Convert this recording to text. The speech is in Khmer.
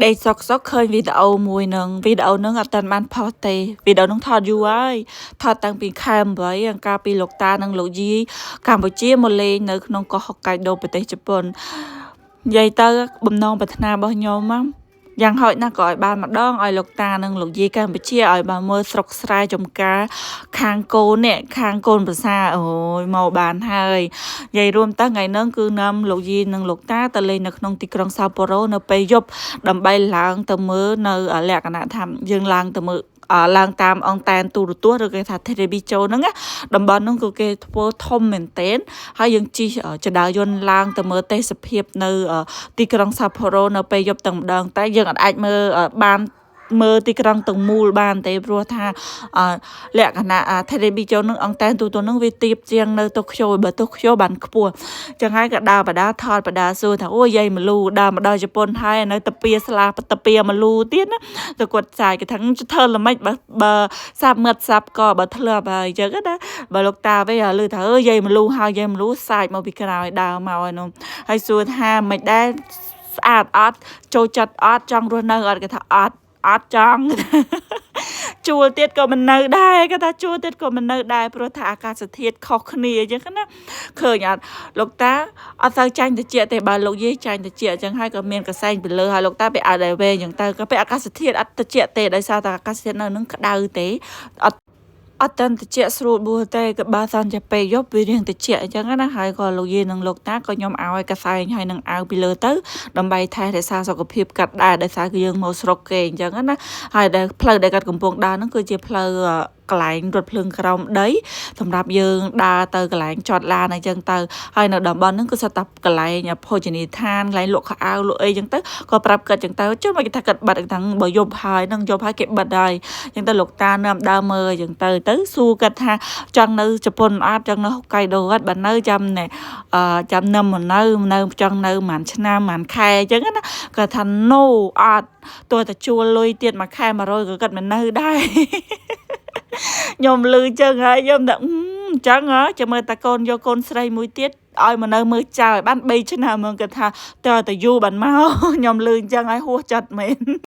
ដេកសុកសុកឃើញវីដេអូមួយនឹងវីដេអូនឹងអត់ទាន់បានផុសទេវីដេអូនឹងថតយូរហើយថតតាំងពីខែ8អង្ការពីលោកតានិងលោកយាយកម្ពុជាមកលេងនៅក្នុងកោះហុកកៃដូប្រទេសជប៉ុននិយាយទៅបំណងប្រាថ្នារបស់ខ្ញុំណាយ៉ាងហោចណាស់ក៏ឲ្យបានម្ដងឲ្យលោកតានិងលោកយាយកម្ពុជាឲ្យបានមើលស្រុកស្រែចំការខាងកូននេះខាងកូនប្រសាអូយមកបានហើយនិយាយរួមទៅថ្ងៃហ្នឹងគឺនាំលោកយាយនិងលោកតាទៅលេងនៅក្នុងទីក្រុងសាប៉ូរ៉ូនៅពេលយប់ដើម្បីឡើងទៅមើលនៅលក្ខណៈថាយើងឡើងទៅមើលឡើងតាមអង្តែនទូរទស្សន៍ឬគេថា Television ហ្នឹងណាតំបន់ហ្នឹងគឺគេធ្វើធំមែនទែនហើយយើងជិះជណ្ដើរយន្តឡើងទៅមើលទេសភាពនៅទីក្រុងសាប៉ូរ៉ូនៅពេលយប់ទាំងម្ដងតែយើងអាចមើលបានមើលទីក្រុងទាំងមូលបានទេព្រោះថាលក្ខណៈ Television នឹងអង្តែនទូទៅនឹងវាទាបជាងនៅតូក្យូបើតូក្យូបានខ្ពស់ចឹងហើយក៏ដើរបដាថតបដាសួរថាអូយាយមលូដើរមកដល់ជប៉ុនហើយនៅតាពីស្លាតាពីមលូទៀតណាទៅគាត់ចាយគេថាធ្វើល្មិចបើបើសាបមឹតសាបកបើធ្លាប់ហើយចឹងណាបើលោកតាវិញឮថាអើយាយមលូហើយយាយមលូសាចមកពីក្រោយដើរមកហើយនោះហើយសួរថាមិនដែរស្អាតអត់ចូលចិត្តអត់ចង់រស់នៅអត់គេថាអត់អត់ចង់ជួលទៀតក៏មិននៅដែរគាត់ថាជួលទៀតក៏មិននៅដែរព្រោះថាអាកាសធាតុខុសគ្នាអញ្ចឹងណាឃើញអត់លោកតាអត់សូវចាញ់តិចទេបើលោកយាយចាញ់តិចអញ្ចឹងហើយក៏មានកសែងពីលើហើយលោកតាពេលអត់ដែរវែងអញ្ចឹងទៅក៏ពេលអាកាសធាតុអត់តិចទេដោយសារតែអាកាសធាតុនៅនឹងក្តៅទេអត់អត់តាន់តិចស្រួលបួលទេក៏បើសិនជាពេលយប់វារៀងតិចអញ្ចឹងណាហើយក៏លោកយាយនិងលោកតាក៏ខ្ញុំឲ្យកសែងហើយនឹងអាវពីលើទៅដើម្បីថែរក្សាសុខភាពកាត់ដែរដោយសារគឺយើងមកស្រុកគេអញ្ចឹងណាហើយដែលផ្លូវដែលគាត់កំពុងដើរហ្នឹងគឺជាផ្លូវកន្លែងរថភ្លើងក្រោមដីសម្រាប់យើងដើរទៅកន្លែងចតឡានអញ្ចឹងទៅហើយនៅតំបន់ហ្នឹងគឺសុទ្ធតែកន្លែងភោជនីយដ្ឋានកន្លែងលក់ខោអាវលក់អីអញ្ចឹងទៅក៏ប្រាប់គាត់អញ្ចឹងទៅចុះមកគេថាគាត់បិទទាំងបើយប់ហើយហ្នឹងយប់ហើយគេបិទហើយអញ្ចឹងទៅលោកតានាំដើរមើលអញ្ចឹងទៅទៅសួរគាត់ថាចង់នៅជប៉ុនអត់ចង់នៅហុកកៃដូអត់បើនៅចាំណែអឺចាំនឹមមកនៅនៅចង់នៅប្រហែលឆ្នាំប្រហែលខែអញ្ចឹងណាគាត់ថា no អត់ទោះតែជួលលុយទៀតមួយខែ100ក៏គាត់មិននៅដែរខ្ញុំឮចឹងហើយខ្ញុំថាអញ្ចឹងហ៎ចាំមើលតាកូនយកកូនស្រីមួយទៀតឲ្យមកនៅមើលចៅឲ្យបាន3ឆ្នាំហ្មងគាត់ថាតើតែយូរបានមកខ្ញុំឮអញ្ចឹងហើយហួសចិត្តមែន។